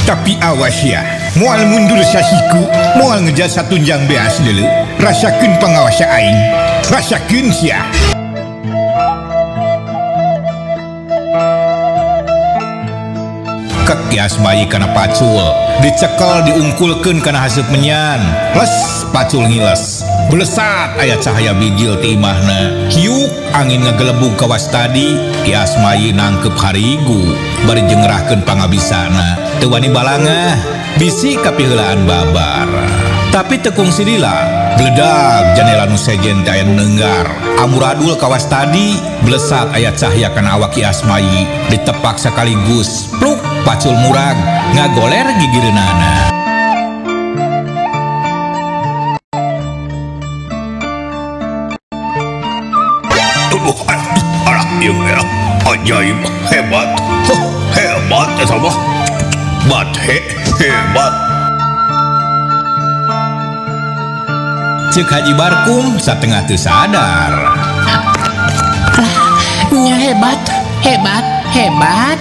Tapi awas ya, moal mundur sasiku, moal ngejar satunjang beas deuleu. Rasakeun pangawasa aing, rasakeun sia. Kek Ki Asmayi kana pacul, dicekel diungkulkeun kana haseup menyan. Les pacul ngiles. Belesat aya cahaya bijil ti imahna. Kiuk angin ngagelebug kawas tadi, Ki Asmayi nangkep harigu bari jengrahkeun pangabisana. Teu wani balangah, bisi kapiheulaan babar. Tapi teu kungsi lila, bledag janela nu sejen teh aya nu neunggar. Amuradul kawas tadi, belesat aya cahaya kana awak Ki Asmayi, ditepak sekaligus, pluk pacul murag, ngagoler gigireunana. Aduh, alah, ieu ajaib, hebat, hebat eta mah. Bathe, hebat. Ceuk Haji Barkum satengah teu sadar. Nya hebat, hebat, hebat.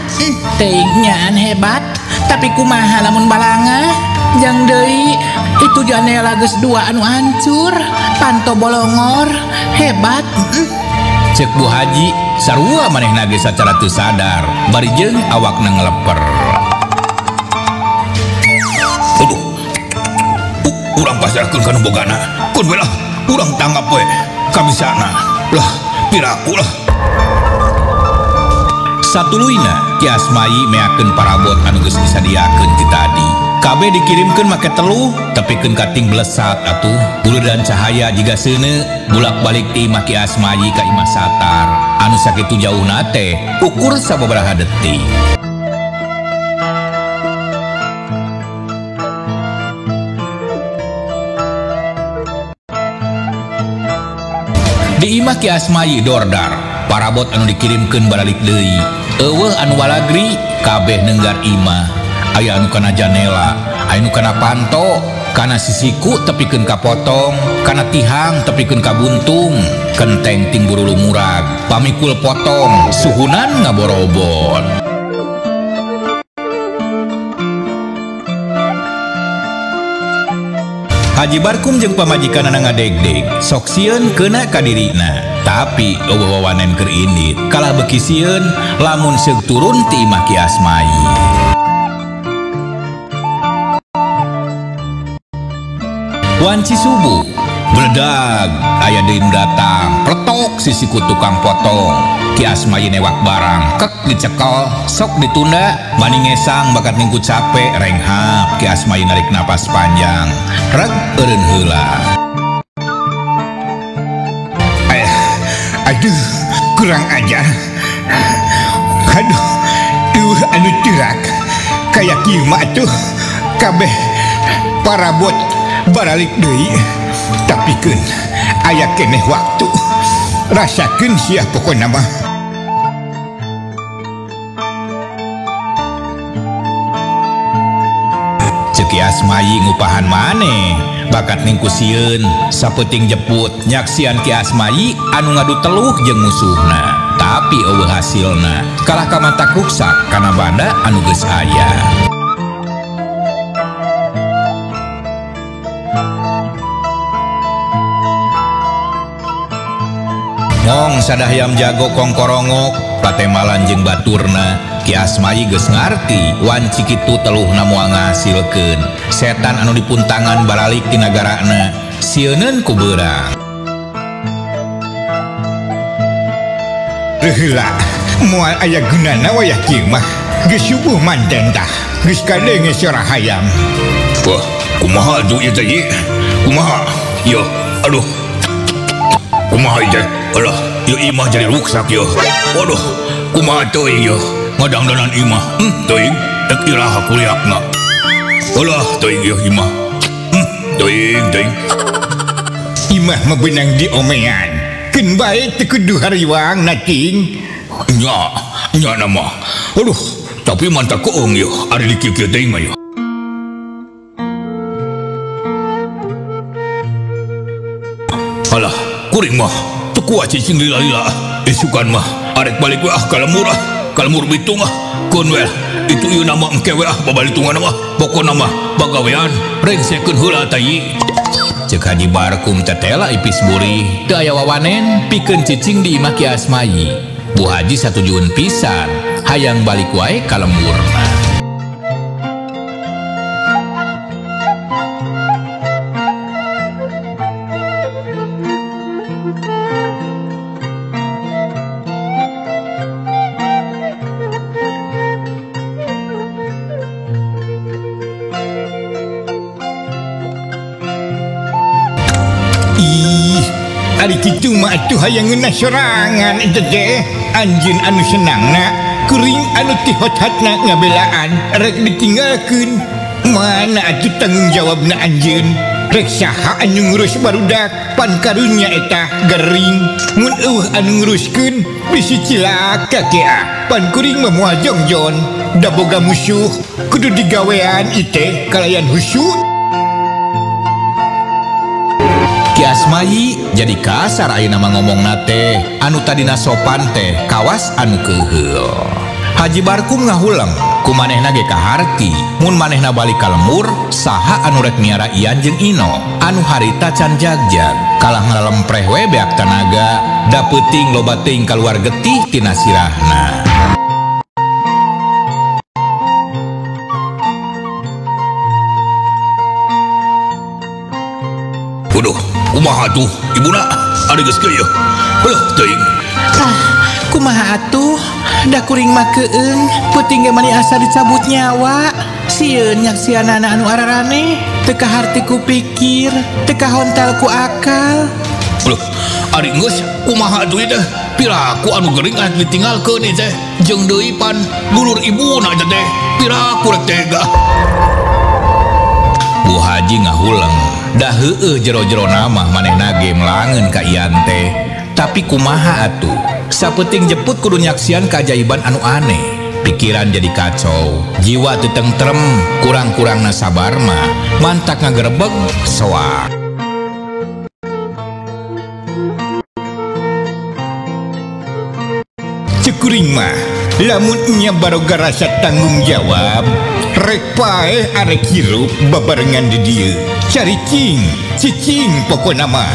Teuing nyaan hebat, tapi kumaha lamun balangah? Jang deui, itu janela geus dua anu hancur, panto bolongor, hebat. Ceuk Bu Haji, sarua manehna ge sacara teu sadar, bari jeung awakna ngeleper. Aduh, urang pasrahkeun ka nu bogana. Keun we lah, urang tanggap we kabisana. Lah, piraku lah. Satuluyna Ki Asmayi meakeun parabot anu geus disadiakeun ti tadi. Kabeh dikirimkeun make teluh, tepikeun kating belesat atuh. Buludan cahaya jiga seuneu bulak-balik ti imah Ki Asmayi ka imah Satar. Anu sakitu jauhna teh ukur sababaraha detik. Di imah Ki Asmayi dordar, parabot anu dikirimkeun baralik deui. Eueuh anu walagri kabeh neunggar imah. Aya anu kana janela, aya anu kana panto, kana sisiku tepikeun ka potong, kana tihang tepikeun ka buntung, kenteng ting burulu murag, pamikul potong, suhunan ngaborobot. Haji Barkum jeung pamajikanana ngadegdeg, sok sieun keuna ka dirina. Tapi eueuh wawanen keur indit, kalah beuki sieun lamun seug turun ti imah Ki Asmayi. Wanci subuh, bledag aya deui nu datang, pletok sisiku tukang potong. Ki Asmayi newak barang, kek dicekel, sok ditunda, mani ngesang bakat ningku capek, renghap. Ki Asmayi narik napas panjang, reg eureun heula. Aduh, kurang ajar. Aduh, tuh anu curak. Kayak kieu mah atuh kabeh parabot baralik deui. Tapi keun aya keneh waktu. Rasakeun sia pokona mah. Ceuk Ki Asmayi ngupahan maneh, bakat ningku sieun, sapeuting jeput nyaksian Ki Asmayi anu ngadu teluh jeung musuhna. Tapi eueuh hasilna, kalah ka matak ruksak kana banda anu geus aya. Ngong sadahayam jago kongkorongok, patemalan jeung baturna. Ki Asmayi geus ngarti wanci kitu teluhna moal ngahasilkeun. Setan anu dipuntangan baralik ti nagarana, sieuneun ku beurang. Heula, moal aya gunana wayah kieu mah. Geus subuh manten tah, geus kadenge sora hayam. Wah, kumaha atuh ieu teh, Yi? Kumaha? Yo, aduh. Kumaha ieu teh? Alah, ieu imah jadi ruksak ieu. Waduh, kumaha teuing ieu? Ngadangdanan imah. Teuing, rek iraha kuliakna. Alah, teuing ieu imah. Teuing, teuing. Imah mah beunang diomean. Keun bae teu kudu hariwang na cing. Nya, nya na mah. Aduh, tapi mantap keung ieu, ari di kieu-kieu teuing mah ieu. Alah, kuring mah teu kuat cicing lila-lila. Isukan mah arek balik we ah ka lembur ah. Ka lembur Bitung ah. Keun we itu ieu nama engke we ah babalitungan mah. Pokona mah bagawean rengsekeun heula tai. Cek Haji Barkum tetela ipis burih teu aya wawanen pikeun cicing di imah Ki Asmayi. Bu Haji satujuun pisan hayang balik wae ka lemburna. Ari kitu mah atuh hayang ngeunah sorangan eta teh. Anjeun anu senangna, kuring anu tihot-hotna ngabelaan rek ditinggalkeun. Mana atuh tanggung jawabna anjeun? Rek saha anu ngurus barudak pan karunya eta gering. Mun eueuh anu nguruskeun bisi cilaka ke ah. Pan kuring mah moal jongjon. Da boga musuh kudu digawean ite kalayan husu. Ki Asmayi jadi kasar ayeuna mah ngomongna teh anu tadina sopan teh kawas anu keuheul. Haji Barkum ngahuleng ku manehna ge kaharti mun manehna balik ka lembur saha anu rek miara Ian jeung Ino anu harita can jagjag kalah ngalempreh we beak tanaga da peuting loba teuing kaluar getih tina sirahna. Waduh, kumaha atuh ibuna ari geus kieu. Heuh teuing. Ah, kumaha atuh? Da kuring mah keung, peuting ge mani asa dicabut nyawa. Sieun nyaksianana anu araraneh, teu kaharti ku pikir, teu kahontal ku akal. Loh, ari geus kumaha atuh ieu teh? Piraku anu gering arek ditinggalkeun ieu teh. Jeung deui pan dulur ibuna eta teh. Piraku rek tega. Bu Haji ngahuleng. Dah heueuh jero-jero nama manehna ge melangeun ka Ian teh. Tapi kumaha atuh? Sapeuting jeput kudu nyaksian keajaiban anu aneh. Pikiran jadi kacau, jiwa teu tentrem, kurang-kurangna sabar mah, mantak ngagerebeg soak. Cek kuring mah lamun nya baroga rasa tanggung jawab rek paeh arek hirup babarengan di dieu. Caricing, cicing pokona mah.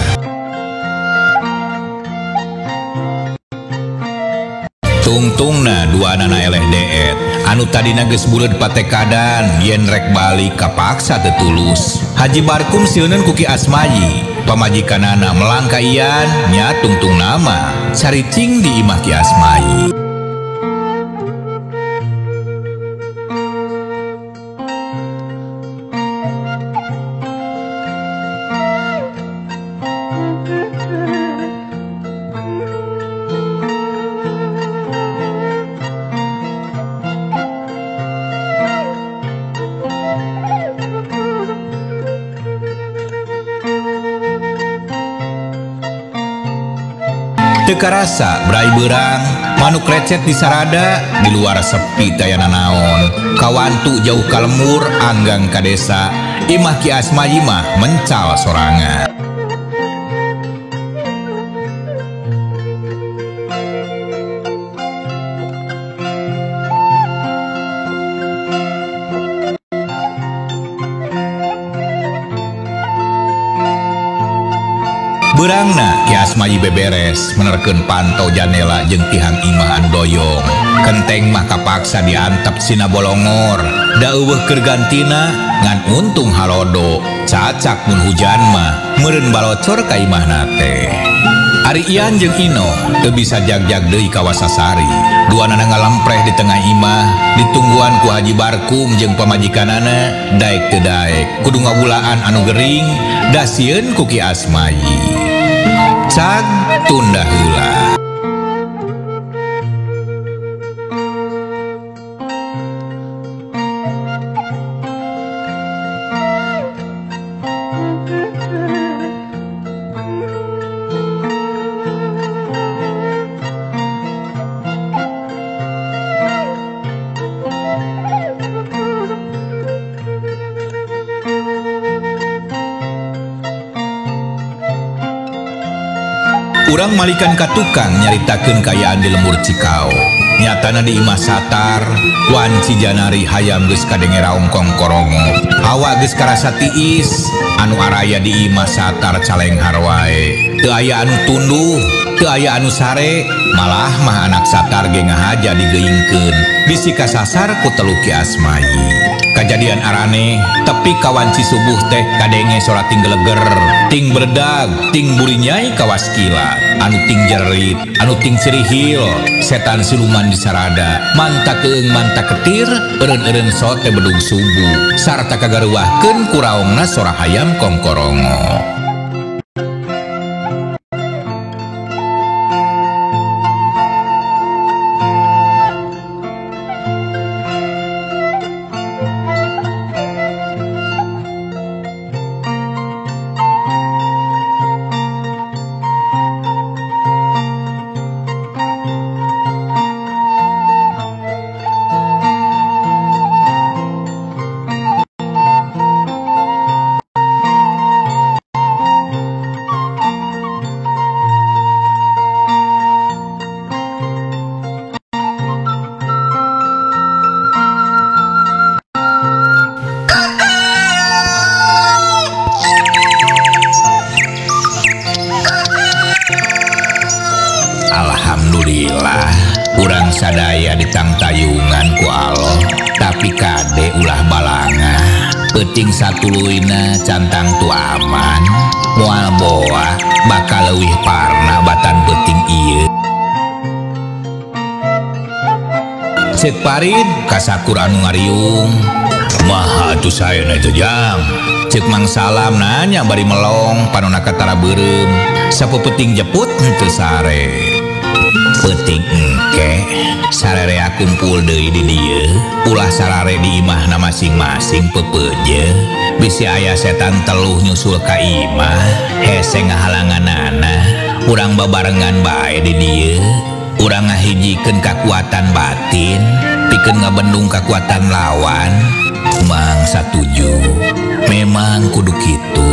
Tungtungna dua anana eleh deet anu tadina geus buleud patekadan yen rek balik kapaksa teu tulus. Haji Barkum sieuneun ku Ki Asmayi pamajikanana melangka Ian nya tungtung nama caricing di imah Ki Asmayi. Teu karasa brai beurang manuk recet di sarada di luar sepi tayana naon kawantu jauh ka lembur anggang ka desa imah Ki Asmayi mah mencal sorangan. Beurangna Ki Asmayi beberes menerkeun pantau janela jeung tihang imah anu doyong. Kenteng mah kapaksa diantep sina bolongor. Da eueuh keur gantina ngan untung halodo. Cacak mun hujan mah meureun balocor ka imahna teh. Ari Ian jeung Ino teu bisa jagjag deui ka Wasasari. Duanana ngalempreh di tengah imah ditungguan ku Haji Barkum jeung pamajikanana daek teu daek kudu ngawulaan anu gering da sieun ku Ki Asmayi. Cag tunda heula. Urang malikan ka tukang nyaritakeun kaayaan di lembur Cikao. Nyatana di imah Satar wanci janari hayam geus kadenge raung kongkorongo. Hawa geus karasa tiis anu araya di imah Satar calenghar wae. Teu aya anu tunduh, teu aya anu sare, malah mah anak Satar ge ngahaja digeingkeun. Bisi kasasar ku telu Ki Asmayi. Kajadian araneh tepi kawanci subuh teh kadenge sora ting geleger, ting beledag, ting burinyai kawas kilat, anu ting jerit, anu ting cerihil, setan siluman disarada, manta keung manta ketir, eureun-eureun sote bedug subuh, sarta kagaruahkeun ku raongna sora hayam kongkorongo. Alhamdulillah urang sadaya ditangtayungan ku Allah, tapi kade ulah balanga peuting satuluyna cantang tu aman moal boa bakal leuwih parna batan peuting ieu. Ceuk Parid kasakur anu ngariung, maha atuh saena teh jang. Ceuk Mang Salam nanya bari melong panona katara beureum sapeupeting jeput henteu sare. Peuting engke sararea kumpul deui di dieu, ulah sarare di imahna masing-masing peupeuje, bisi aya setan teluh nyusul ka imah hese ngahalanganana, urang babarengan bae di dieu, urang ngahijikeun kakuatan batin pikeun ngabendung kakuatan lawan. Mang satuju memang kudu kitu,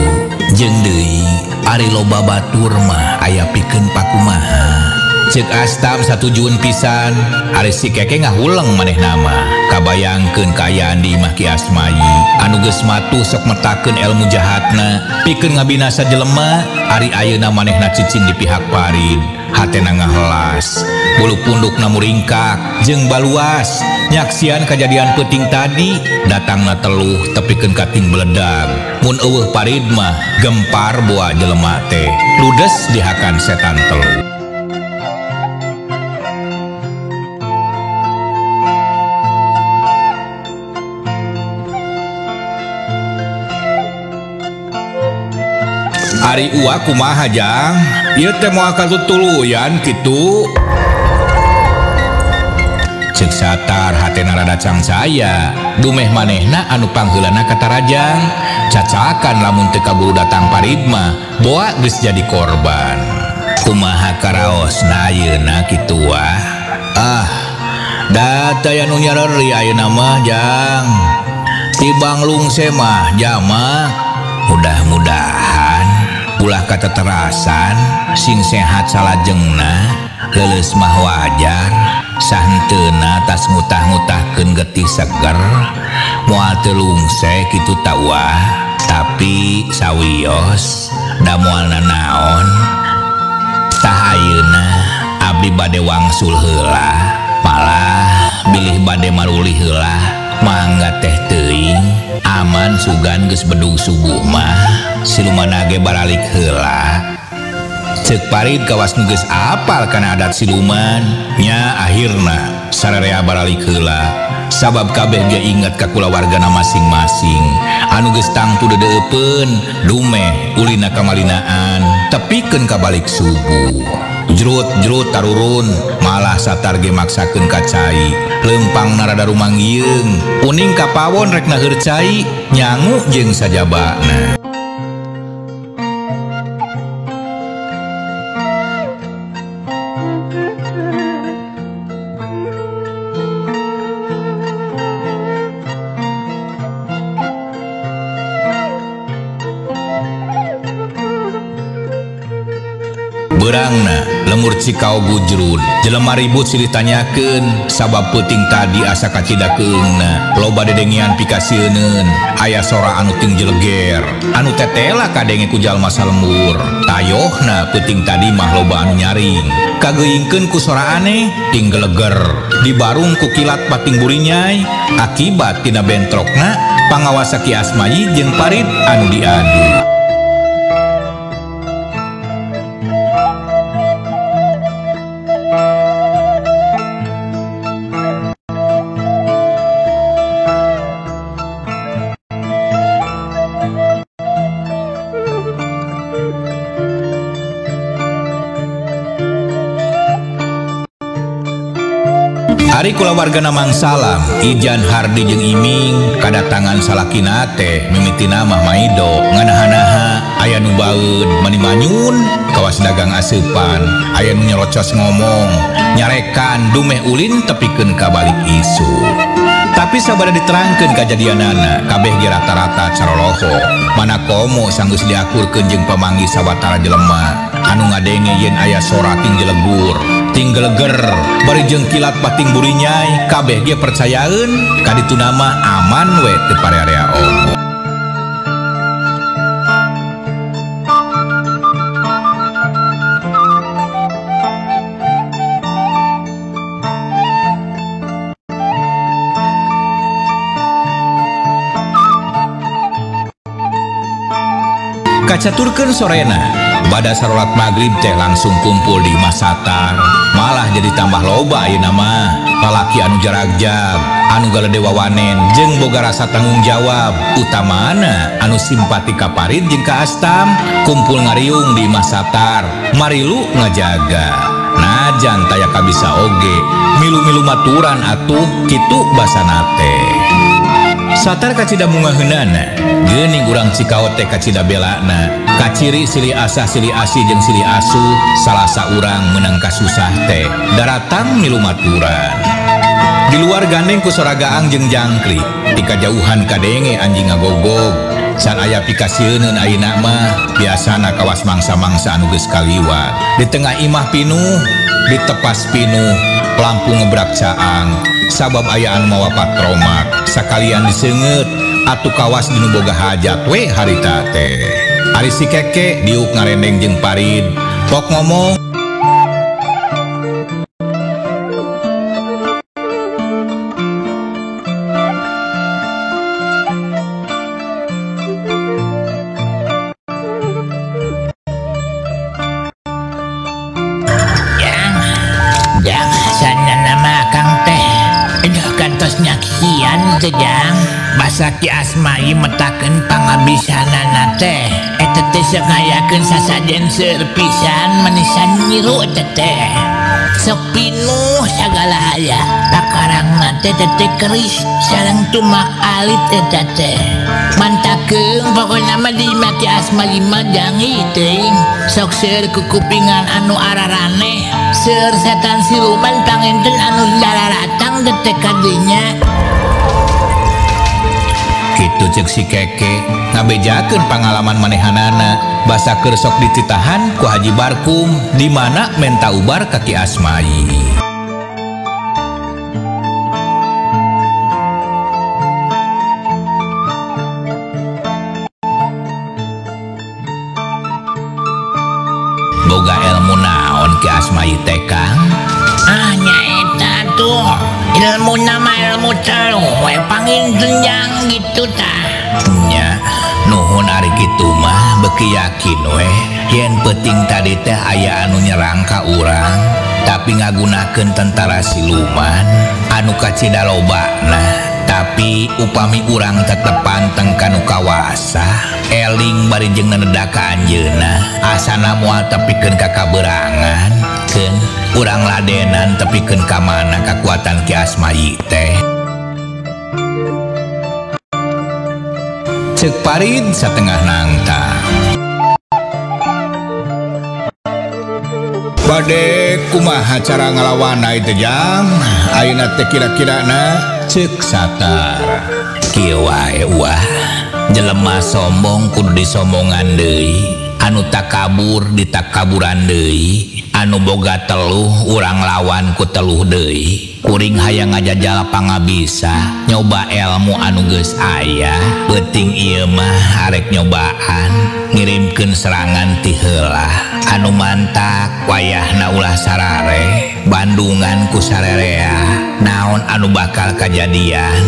jeung deui ari loba batur mah aya pikeun pakumaha. Ceuk Astam satujuun pisan, ari si Keke ngahuleng maneh nama. Kabayangkeun kaayaan di imah Ki Asmayi anu geus matuh sok metakeun ilmu jahatna pikeun ngabinasa jelema, ari ayeuna manehna cicing di pihak Parid. Hatena ngahelas, bulu pundukna muringkak jeung baluas nyaksian kajadian peuting tadi. Datangna teluh tepikeun ka ting beledag, mun eueuh Parid mah gempar boa jelema teh ludes dihakan setan teluh. Ari ua kumaha jang? Ieu teh moal katutuluyan kitu. Ceuk Satar hatena rada cangcaya, dumeh manehna anu pangheulana katarajang. Cacakan lamun teu kaburu datang Parid mah, boa geus jadi korban. Kumaha karaosna ayeuna kitu ah? Ah, da taya nu nyareri ayeuna mah jang. Tibang lungse mah jamak. Mudah-mudahan ulah kateterasan sing sehat salajengna, leuleus mah wajar sahenteuna tas ngutah-ngutahkeun getih seger, moal teu lungse kitu tawah, tapi sawios da moal nanaon. Tah ayeuna abdi bade wangsul heula, malah bilih bade marulih heula, mangga teh teuing aman sugan geus bedug subuh mah siluman ge baralik heula. Ceuk Parid kawas nu geus apal kana adat siluman nya, akhirna sararea baralik heula sabab kabeh ge inget ka kulawargana masing-masing anu geus tangtu deudeupeun dumeh ulina kamalinaan tepikeun ka balik subuh. Jrut-jrut tarurun malah Satar ge maksakeun ka cai, leumpang narada rumangieung uning ka pawon rek naheur cai nyangu jeung sajabana. Berangna Lemur Cikao gujrun. Jelema ribut silih tanyakeun sabab peuting tadi asa kacida keungna. Loba dedengean pikasieuneun, aya sora anu ting jeleger, anu tetela kadenge ku jalma salembur. Tayohna peuting tadi mah loba anu nyaring. Kageuingkeun ku sora aneh ting geleger, dibarung ku kilat pating burinyai. Akibat tina bentrokna pangawasa Ki Asmayi jeung Parid anu diadu. Ari kulawargana Mang Salam, Ijan Hardi jeung Iming kadatangan salakina teh mimitina mah maido nganaha-naha aya nu baeud mani manyun kawas dagang aseupan, aya nu nyerocos ngomong nyarekan dumeh ulin tepikeun ka balik isu. Tapi sabada diterangkeun kajadianana kabeh ge rata-rata caroloho mana komo sanggeus diakurkeun jeung pamanggih sawatara jelema anu ngadenge yen aya sora ting jelegur ting geleger bari jeung kilat pating burinyai kabeh ge percayaeun kadituna mah aman we teu parearea omo. Kacaturkeun sorena bada sarolat magrib teh langsung kumpul di imah Satar. Malah jadi tambah loba ayeuna mah lalaki anu jaragjag, anu galede wawanen jeung boga rasa tanggung jawab, utamana anu simpati ka Parid jeung ka Astam kumpul ngariung di imah Satar, marilu ngajaga. Najan taya kabisa oge milu-milu maturan atuh kitu basana teh. Satar kacida mungaheunana, geuning urang Cikao teh kacida belana, kaciri silih asah silih asih jeung silih asuh, salasa urang meunang kasusah teh, daratang milu maturan. Di luar gandeng ku sora gaang jeung jangkrik, di kajauhan kadenge anjing ngagogog, can aya pikasieuneun ayeuna mah, biasana kawas mangsa-mangsa anu geus kaliwat. Di tengah imah pinuh, di tepas pinuh, lampu ngebrak caang, sabab aya anu mawa patromak, sakalian diseungeut atuh kawas dinu boga hajat we harita teh. Ari si Keke diuk ngarendeng jeung Parid, pok ngomong Jang basa Ki Asmayi metakeun pangabisanana teh eta teh sok ngayakeun sasajen seueur pisan manisan nyiru eta teh sok pinuh sagala aya pakarangna teh teh keris sareng tumak alit eta teh mantakeun pokona mah di imah Ki Asmayi mah jangi teuing sok seueur kukupingan anu araraneh seueur setan siluman pangenten anu dararatang teh kadinya. Kitu ceuk si Keke ngabejakeun pangalaman manehanana basa keur sok dititahan ku Haji Barkum di mana menta ubar ka Ki Asmayi. Boga ilmu naon Ki Asmayi teh Kang? Ah nyaeta tuh ilmu nama ilmu telu we panginten jang gitu tah. Nya nuhun ari kitu mah beuki yakin we yen peuting tadi teh aya anu nyerang ka urang tapi ngagunakeun tentara siluman anu kacida lobana. Tapi upami urang tetep panteng kanu kawasa eling bari jeung nenedak ka anjeunna asana moal tepikeun ka kaberangan keun urang ladenan tepikeun ka mana kakuatan Ki Asmayi teh. Ceuk Parid satengah nangta. Bade kumaha cara ngalawan itu jang ayeuna teh kira-kirana ceuk Satar. Kieu wae uah jelema sombong kudu disombongan deui. Anu takabur ditakaburan deui, anu boga teluh urang lawan ku teluh deui. Kuring hayang ngajajal pangabisa nyoba ilmu anu geus aya, peuting ieu mah arek nyobaan ngirimkeun serangan ti heula. Anu mantak wayahna ulah sarare, bandungan ku sarerea, naon anu bakal kajadian.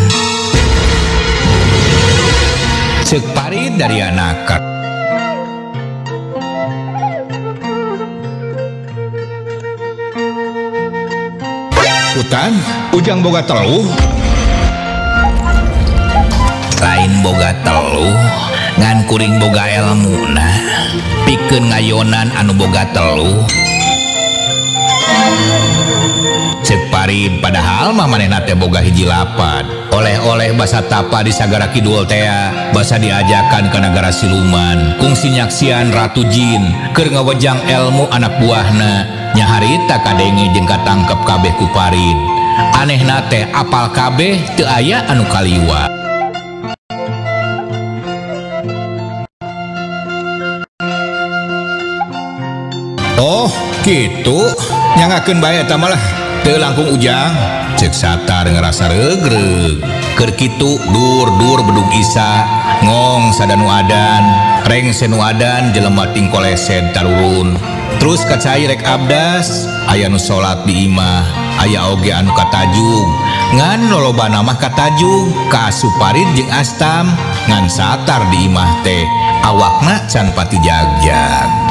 Ceuk Parid dari anak. Hutan, Ujang boga teluh. Lain boga teluh, ngan kuring boga elmuna. Pikeun ngayonan anu boga teluh. Ceuk Parid padahal mah manehna teh boga hiji lapad. Oleh-oleh basa tapa di Sagara Kidul tea, basa diajakan ke nagara siluman. Kungsi nyaksian Ratu Jin keur ngawejang elmu anak buahna. Nyaharita kadenge jeung katangkep kabeh ku Parid. Anehna teh apal kabeh teu aya anu kaliwa. Oh, kitu nyangakeun bae eta mah lah. Teu langkung Ujang. Ceuk Satar ngerasa regreg. Keur kitu dur-dur bedug isa, ngong sadanu adan, rengse nu adan jelema tingkolesed tarurun. Terus kacai rek abdas, aya nu salat di imah, aya oge anu katajung. Ngan lolobana mah katajung, ka asup Parid jeung Astam, ngan Satar di imah teh awakna can pati jagjag.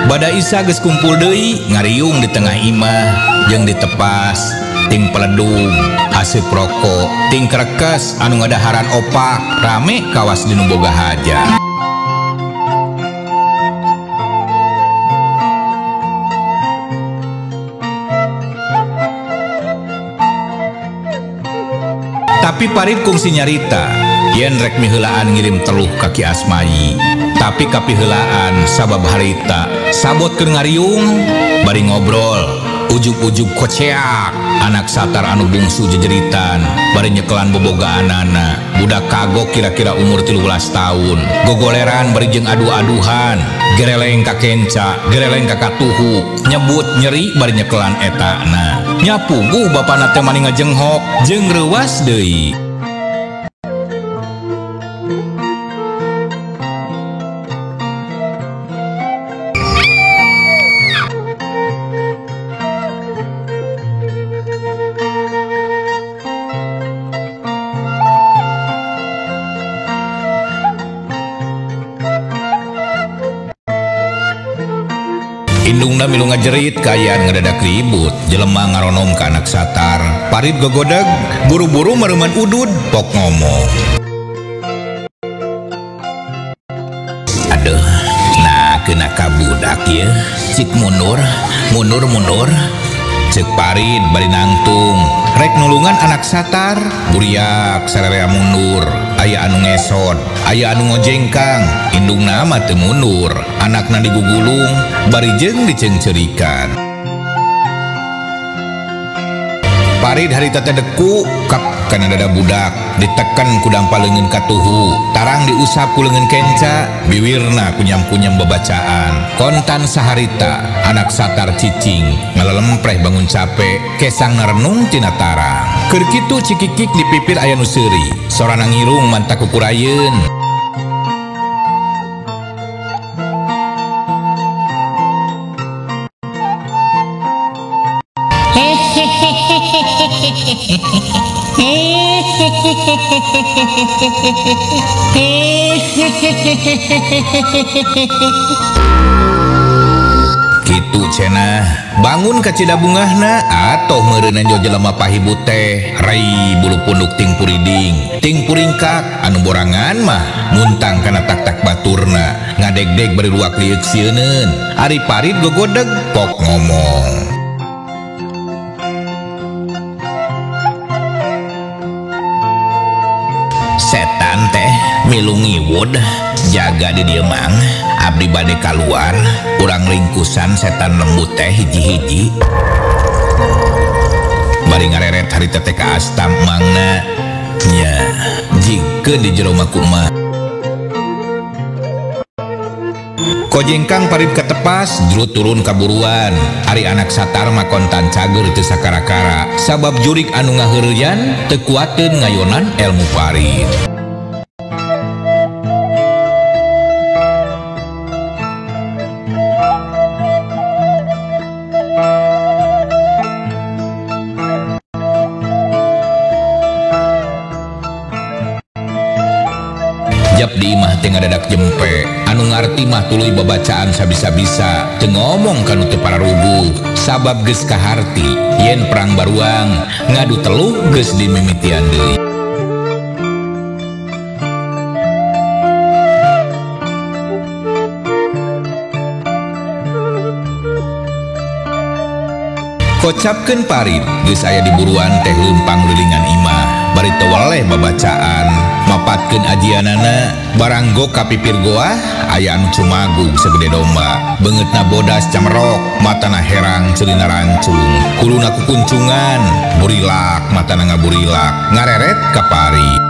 Bada Isa geus kumpul deui ngariung di tengah imah jeung ditepas ting peledung aseup rokok ting krekes anu ngadaharan opak rame kawas di nu boga hajat. Tapi Parid kungsi nyarita yen rek miheulaan ngirim teluh ka Ki Asmayi. Tapi kapiheulaan sabab harita sabot keur ngariung bari ngobrol ujug-ujug koceak anak Satar anu bungsu jejeritan bari nyekelan bobogaanana. Budak kagok kira-kira umur 13 tahun gogoleran bari jeung adu-aduhan gereleng ka kenca gereleng ka katuhu nyebut nyeri bari nyekelan etana. Nyapuguh bapana teh mani ngajenghok jeung reuwas deui. Indungna milu ngajerit kaayaan ngadadak ribut jelema ngaronom ka anak Satar. Parid gogodeg buru-buru mareuman udud pok ngomong. Aduh, nah kena ka budak ieu. Cik mundur, mundur mundur. Ceuk Parid bari nangtung rek nulungan anak Satar. Buriak sararea mundur, aya anu ngesot, aya anu ngojengkang. Indungna mah teu mundur, anakna digugulung bari jeung diceungceurikan. Parid harita teh deku kap kana dada budak, diteken ku dampa leungeun katuhu, tarang diusap ku leungeun kenca, biwirna kunyam-kunyam babacaan. Kontan saharita anak Satar cicing ngalelempreh bangun capek, kesang narenung tina tarang. Keur kitu cikikik di pipir aya nu seuri, sorana ngirung mantak kukurayeun. Kitu cenah bangun ka cida bungahna atoh meureunna jo jelema pahibut teh rei bulu punduk ting puriding ting puringkak anu borangan mah muntang kana tak-tak baturna ngadegdeg bari luak lieuk sieuneun. Ari Parid gogodeg pok ngomong. Milu ngiwud jaga di dieu mang. Abdi bade kaluar urang ringkusan setan lembut teh hiji-hiji. Bari ngareret harita teh ka asta mangna. Nya jigkeun di jero makuma. Kojengkang Parid katepas juru turun kaburuan. Ari anak satar mah kontan cager teu sakara-kara sabab jurik anu ngaheureyan teu kuateun ngayonan elmu Parid. Jap di imah teh ngadadak jempe anu ngarti mah tuluy babacaan sabisa-bisa teu ngomong kanu teu pararuguh sabab geus kaharti yen perang baruang ngadu teluh geus dimimitian deui. Kocapkeun Parid geus aya di buruan teh leumpang lilingan imah bari teu weleh babacaan mapatkeun ajianana baranggo ka pipir goah aya anu cumagug segede domba beungeutna bodas camerok matana herang ceulina rancung kuluna kukuncungan burilak matana ngaburilak ngareret ka Parid.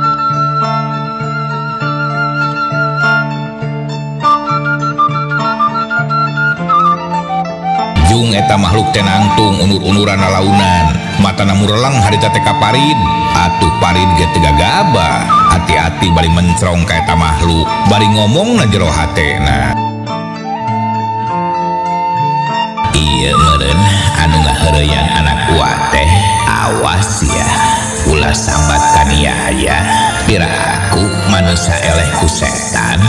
Jung eta makhluk teh nangtung unur-unuran lalaunan matana mureleng harita teh ka Parid. Atuh Parid ge teu gagabah hati-hati bari mencrong ka eta makhluk bari ngomong na jero hatena. Ieu meureun anu ngaheureyan anak uwa teh awas ya ulah sambat kaniaya pira aku manusia eleh ku setan.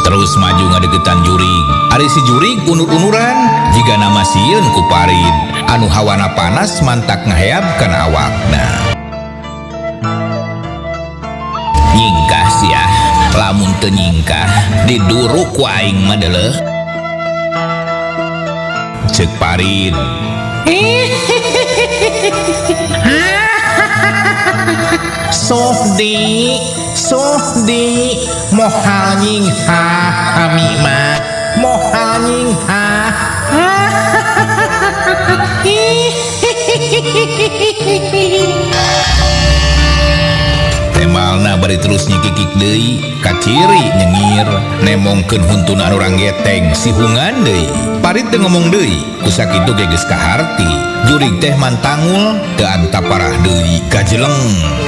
Terus maju ngadeukeutan jurig. Ari si jurig unur-unuran jiga nama sieun ku Parid anu hawana panas mantak ngaheab kana awakna. Nyingkah sia lamun teu nyingkah diduruk ku aing mah deuleuh. Ceuk Parid. Sohdi sohdi mohal nyingkah kami mah mohal nyingkah. Temalna bari terus nyikikik deui kaciri nyengir nemongkeun huntuna anu ranggeteng sihungan deui. Parid teu ngomong deui ku sakitu ge geus kaharti jurig teh mantangul teu antaparah deui kajeleng.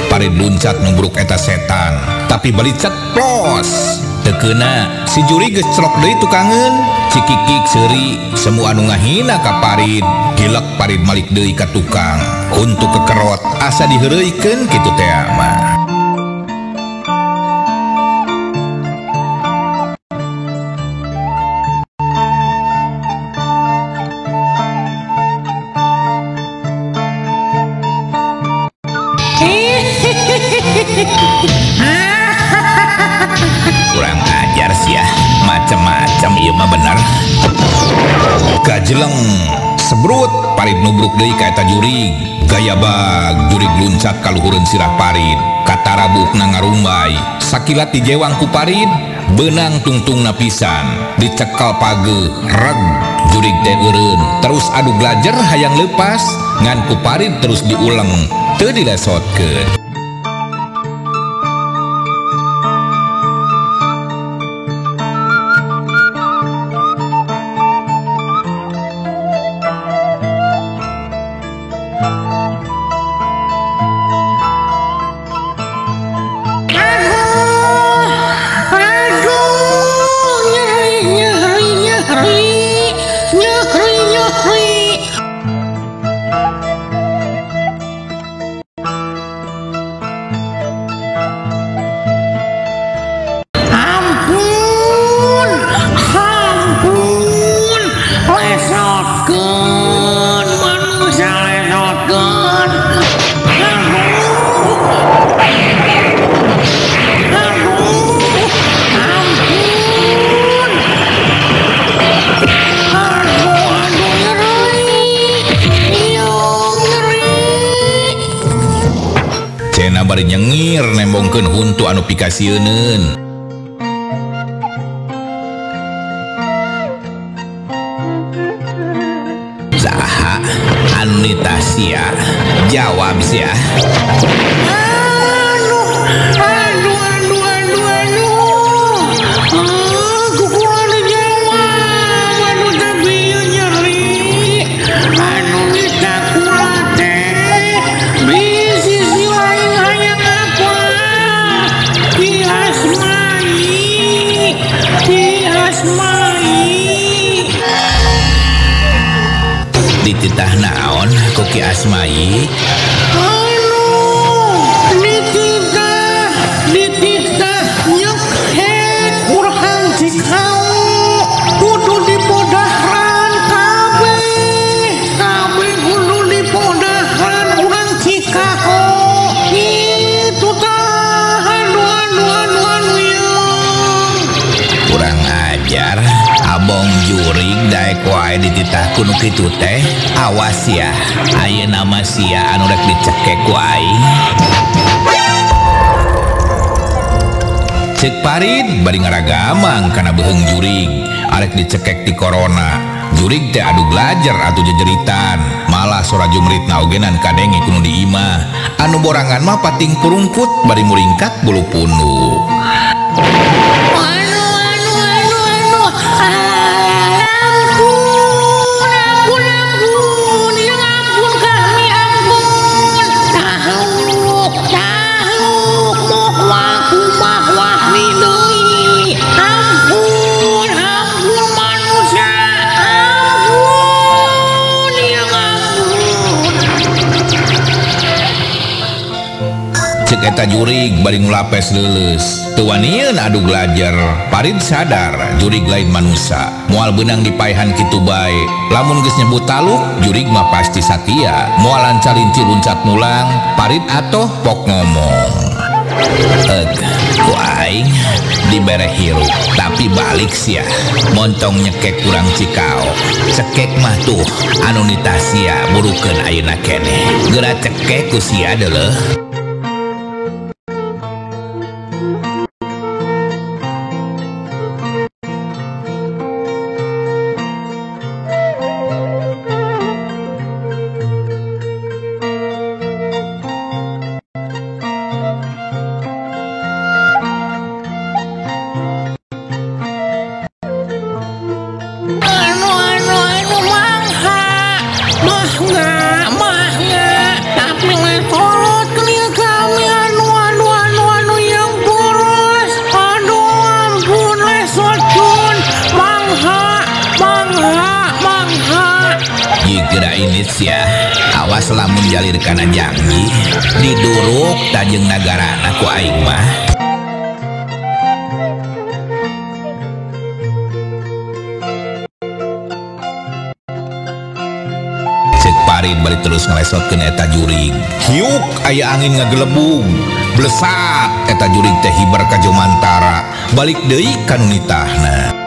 Parid luncat nubruk eta setan tapi bali ceplos teu keuna si jurig geus celok deui tukangeun cikikik seuri semua anu ngahina ka Parid. Gilek Parid malik deui ka tukang huntu kekerot asa diheureuykeun kitu teh mah. Kurang ajar sih ya, macam-macam ieu mah bener. Gajeleng sebrut Parid nubruk deui ka eta jurig. Gaya bag jurig luncat ka luhureun sirah Parid. Katara buukna ngarumbay sakilat dijewang ku Parid beunang tungtungna pisan dicekal pageuh reg jurig teh eureun terus adu glajer hayang leupas ngan ku Parid terus diuleng teu dilesotkeun. Nyeri. pikasieuneun. Saha anu nitah sia? Jawab sia. Aduh aduh aduh aduh. Kuku anu jawab anu tapi nyeri. Anu nitah kula teh bisi si lain hayang apa? Ki Asmai, Ki Asmai. Dititah naon ku Ki Asmai? Anu dititah nyekek urang Cikao kudu dipodahran kabeh kabeh kudu dipodahran urang Cikao itu tah anu anu anu anu yang kurang ajar abong jurig daek wae dititah ku nu kitu teh. Awas ya, ayeuna mah sia anu rek dicekek ku aing. Cek Parid bari ngaragamang kana beuheung jurig, arek dicekek ti corona. Jurig teh adu belajar atuh jejeritan, malah sora jumritna ogenan kadenge ku nu di imah. Anu borangan mah pating purungkut bari muringkak bulu punduk. Anu anu anu anu ampun ampun ampun yang ampun kami ampun tahu tahu moh wah deui ampun ampun manusia ampun yang ampun. Cek eta jurig bari ngulapes leuleus. Teu wanieun adu belajar. Parid sadar jurig lain manusia, moal beunang dipaehan kitu bae. Lamun geus nyebut taluk, jurig mah pasti satia. Moal lancalinci luncat mulang, Parid atoh pok ngomong. Ku aing dibere hirup, tapi balik sia. Montong nyekek kurang Cikao. Cekek mah tuh anu nitah sia burukeun ayeuna keneh. Geura cekek ku sia deuleuh. Anu anu anu mangha mangga mangga tapi lekolot kelia kami anu anu anu anu yang boros aduh ampun lesotun mangha mangha mangha. Jigera ini sia, awas lamun jalir kana janji diduruk tajeng nagarana ku aing mah. Cek Parid bari terus ngelesotkeun eta jurig. Hiuk aya angin ngagelebug. Blesat eta jurig teh hiber ka Jomantara, balik deui ka nu nitahna.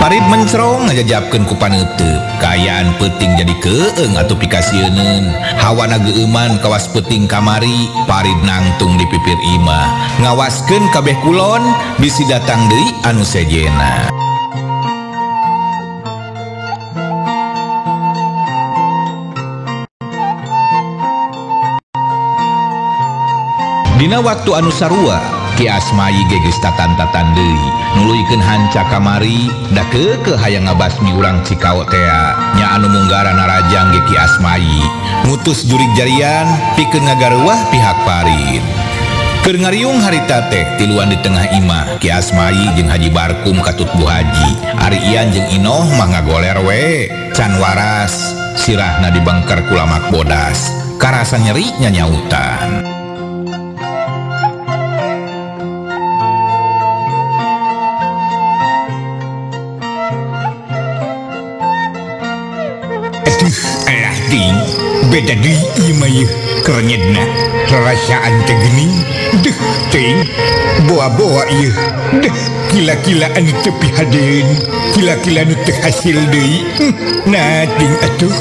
Parid mencrong ngajajapkeun ku paneuteub. Kaayaan peuting jadi keeng atuh pikasieuneun. Hawana geueuman kawas peuting kamari, Parid nangtung di pipir imah. Ngawaskeun kabeh kulon bisi datang deui anu sejena. Dina waktu anu sarua, Ki Asmai geus tatan-tatan deui, nuluykeun hanca kamari, da keukeuh hayang ngabasmi urang Cikao tea. Nya anu munggara narajang ge Ki Asmai, ngutus jurig jarian pikeun ngagareuwah pihak Parid. Keur ngariung harita teh tiluan di tengah imah, Ki Asmai jeung Haji Barkum katut Bu Haji. Ari Ian jeung Inoh mah ngagoler we, can waras, sirahna dibengker ku lamak bodas, karasa nyeri nyanyautan. Aduh, alah ding, beda deui ieu mah yeuh kerenyedna. Rarasaan teh geuning. Deuh teuing boa-boa ieu. Deuh kila-kila anu teu pihadeun, kila-kila anu teu hasil deui. Nating atuh.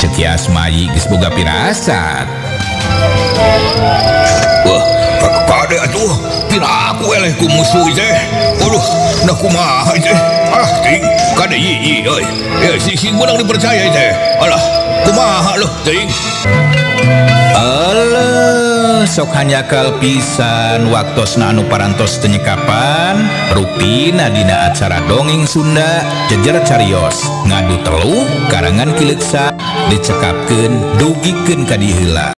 Cek Ki Asmayi geus boga pirasat. Wah, kade atuh, pira aku eleh ku musuh teh. Aduh, nah kumaha teh. Alah ting, kade ieu euy. Ya sing menang dipercaya teh. Alah, kumaha loh ting. Alah, sok hanjakal pisan waktosna anu parantos teu nyekapan, rupina dina acara dongeng Sunda jejer carios ngadu telu karangan Ki Leuksa dicekapkeun dugikeun ka diheula.